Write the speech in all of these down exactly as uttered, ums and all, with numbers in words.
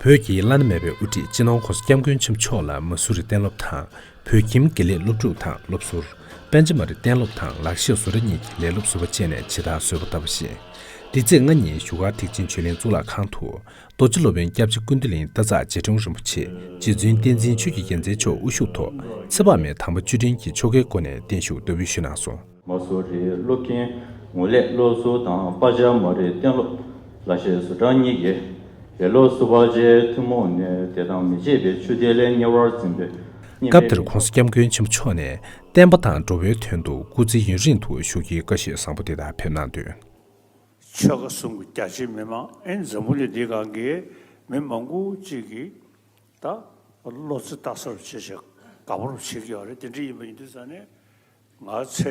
བོད་ཀྱི་བླ་ན་མེད་པའི་དབུ་ཁྲིད་སྤྱི་ནོར་༸གོང་ས་༸སྐྱབས་མགོན་ཆེན་པོ་མཆོག་ལ་མ་སུ་རི་གཏན་སློབ་དང་། བོད་ཁྱིམ་དགེ་ལས་སློབ་ཕྲུག་དང་སློབ་ཟུར། པཎ་ཆེན་མ་རི་གཏན་སློབ་དང་ལག་ཤེས་བཟོ་གྲྭ་གཉིས་ཀྱི་ལས་སློབ་ཟུར་པ་བཅས་ནས་ཇི་ལྟར་བཟོད་པ་ལྟ་བུ་བཞིན། འདི་ཚེས་ལྔ་ཉིན་བཞུགས་སྒར་ཐེག་ཆེན་ཆོས་གླིང་གཙུག་ལག་ཁང་དུ། རྡོ་རྗེ་སློབ་དཔོན་སྐྱབས་རྗེ་ཀུན་བདེ་གླིང་སྟག་འཚེར་རྗེ་དྲུང་རིན་པོ་ཆེ། རྗེ་བཙུན་བསྟན་འཛིན་ཆོས་ཀྱི་རྒྱལ་མཚན་མཆོག་དབུ་བཞུགས་ཐོག་ཚེ་དཔག་མེད་དམ་པ་བཅུ་དྲུག་གི་ཆོ་གའི་སྒོ་ནས་བརྟན་བཞུགས་བསྟར་འབུལ་ཞུས་གནང་སོང་། མ་སུ་རི་སློབ་ཁྱིམ་ངོས་ལས་སློབ་ཟུར་དང་པ་ཅཱ་མ་རི་གཏན་སློབ་ལག་ཤེས་བཟོ་གྲྭ་གཉིས་ཀྱི་ལས་སློབ་ཟུར་པ་བཅས་ཐུན་མོང་ནས་དད་དང་མི་ཕྱེད་པའི་ཆོས་དད་ལ་ཉེ་བར་འཛིན་པའི། སྐབས་དེར་༸གོང་ས་༸སྐྱབས་མགོན་ཆེན་པོ་མཆོག་ནས་བསྟན་པ་དང་འགྲོ་བའི་དོན་དུ་སྐུ་ཚེ་ཡུན་རིང་དུ་བཞུགས་རྒྱུའི་བཀའ་ཤོད་བཟང་པོ་དེ་དག་ཕེབས་གནང་དོན། ཆོལ་ཁ་གསུམ་གྱི་རྒྱ་ཆེའི་མི་མང་ཨེ་འཛམ་བུ་གླིང་འདིའི་སྒང་གི་མི་མང་པོ་ཅིག་གིས་ད་བློ་རྩེ་ལྟ་ས་རུ་བྱེད་བྱེད་དགའ་པོ་རུ་བྱེད་ཀྱི་ཡོད་རེད། དེ་འདྲ་ཡིན་པ་ཡིན་དུས་ཙང་ནས་ང་ཚེ་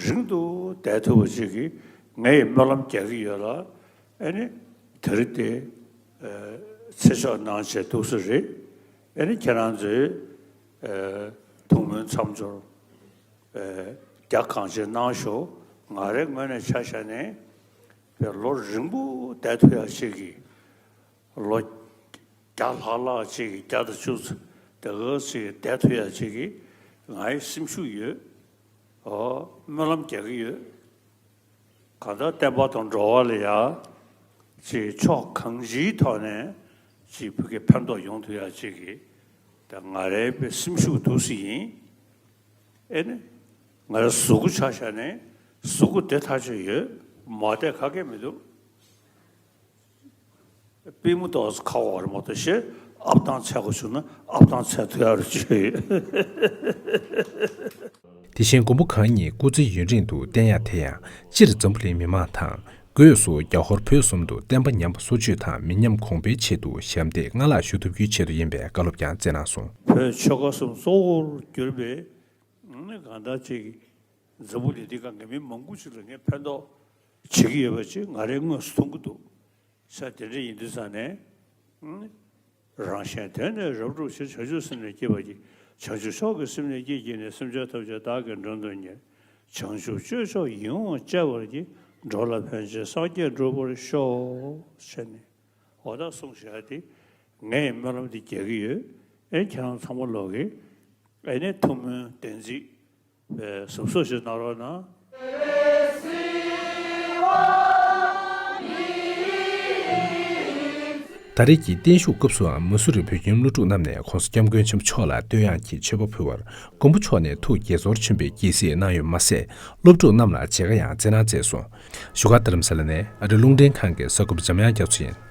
རིང་དུ་བསྡད་ཐུབ་པ་ཅིག་གིས་ངས་སྨོན་ལམ་རྒྱག་གི་ཡོད་ལ། ཨེ་ནི་དེ་རིང་དེ་ཚེ་ཆོག་གནང་བྱས་འདུག་ས་རེད། ཨེ་ནི་ཁྱེད་རང་ཚོས་ཐུགས་སྨོན་མཚམས་སྦྱོར་རྒྱ་གང་ཆེ་གནང་ཤོག་ང་རའི་ངོས་ནས་ཆ་བཞག་ནས་ལོ་རིང་པོ་བསྡད་ཐུབ་ཡག་ཅིག་གི་ལོ་བརྒྱ་ལྷག་ལྷག་ཅིག་གི་བརྒྱ་དང་བཅུ་དེ་ག་ཅིག་བསྡད་ཐུབ་ཡག་ཅིག་གི་ང་ཡི་སེམས་ཤུགས་ཡོད། ཨོ་སྨོན་ལམ་རྒྱག་གི་ཡོད། གང་ལྟར་བསྟན་པ་དང་འགྲོ་བ་ལ་ཡ་ཅིག་ཕྱོགས་གང་ཅིའི་ཐོག་ནས་ཅིག་བོད་སྐད་ཕན་ཐོགས་ཡོང་ཐུབ་ཡག་ཅིག་གི་ད་ང་རའི་སེམས་ཤུགས་འདུག་སེ་ཡིན། ཨེ་ནི། ང་རའི་གཟུགས་པོ་ཆ་བཞག་ནས་གཟུགས་པོ་བདེ་ཐག་ཆོད་ཡོད། མ་བདེ་ག་གེ་མི་འདུག་པུས་མོ་ཏོག་ཙམ་ཁ་བ་རེ་མ་གཏོགས་ཤེས་ཨབ་ཐང་ཚད་དགོས་བྱུང་ན་ཨབ་ཐང་ཚད་ཐུབ་ཡག་རུ་བྱས་ཡོད། དེ་བཞིན་མགོན་པོ་གང་ཉིད་སྐུ་ཚེ་ཡུན་རིང་དུ་བརྟན་ཡག་དེ་ཡང་སྤྱིར་འཛམ་བུ་གླིང་མི་མང་དང་སྒོས་སུ་རྒྱ་ཧོར་བོད་གསུམ་དུ་བསྟན་པ་ཉམས་པ་སོར་ཆུད་དང་མི་ཉམས་གོང་འཕེལ་ཆེད་དུ་ཞབས་འདེགས་སྔར་ལྷག་ཞུ་ཐུབ་རྒྱུའི་ཆེད་དུ་ཡིན་པའི་བཀའ་སློབ་ཀྱང་སྩལ་གནང་སོང་། བོད་ཆོལ་ཁ་གསུམ་གཙོ་བོར་གྱུར་པའི་ནི་གང་ལྟར་ཅིག་འཛམ་བུ་གླིང་འདི་སྒང་གི་མི་མང་པོ་ཅིག་ལ་ངས་ཕན་ཐོགས་བྱེད་ཀྱི་ཡོད་པ་ཅིག་ང་རའི་ངོས་སུ་མཐོང་གི་འདུག་ས་དེ་འདྲ་ཡིན་དུས་ཙང་ནས། རང་གཞན་དོན་ནི་རབ་བསྒྲུབ་ཕྱིར། བྱང་ཆུབ་སེམས་ནི་བསྐྱེད་པར་བགྱི། བྱང་ཆུབ་མཆོག་གི་སེམས་ནི་བསྐྱེད་བགྱིས་ནས། སེམས་ཅན་ཐམས་ཅད་བདག་གིས་མགྲོན་དུ་གཉེར། བྱང་ཆུབ་སྤྱོད་མཆོག་ཡིད་འོང་སྤྱད་པར་བགྱི། འགྲོ་ལ་ཕན་ཕྱིར་སངས་རྒྱས་འགྲུབ་པར་ཤོག་ཟེར་ནས། འོ་ད་གསུངས་བཞག་དེ་ངས་སྨོན་ལམ་འདི་རྒྱག་གི་ཡོད། ཨེ་ཁྱེད་རང་ཚང་མ་ལོག་གིས་ཨེ་ནས་ཐུགས་སྨོན་བདེན་ཚིག་པའི་ཟབ་གསོ་ཞིག་གནང་རོགས་གནང་། ད་རེས་ཀྱི་བརྟན་བཞུགས་སྐབས་སུའང་མ་སུ་རི་བོད་ཁྱིམ་སློབ་ཕྲུག་རྣམས་ནས་༸གོང་ས་༸སྐྱབས་མགོན་ཆེན་པོ་མཆོག་ལ་བསྟོད་དབྱངས་ཀྱི་མཆོད་པ་ཕུལ་བར། མགོན་པོ་མཆོག་ནས་ཐུགས་དགྱེས་ཚོར་ཆེན་པོས་དགྱེས་གཟིགས་གནང་ཡོད་མ་ཟད། སློབ་ཕྲུག་རྣམས་ལ་མཇལ་ཁ་ཡང་སྩལ་གནང་མཛད་སོང་། བཞུགས་སྒར་རྡ་རམ་ས་ལ་ནས་ཨ་རི་རླུང་འཕྲིན་ཁང་གི་གསར་འགོད་པ་འཇམ་དབྱངས་རྒྱ་མཚོ་ཡིན།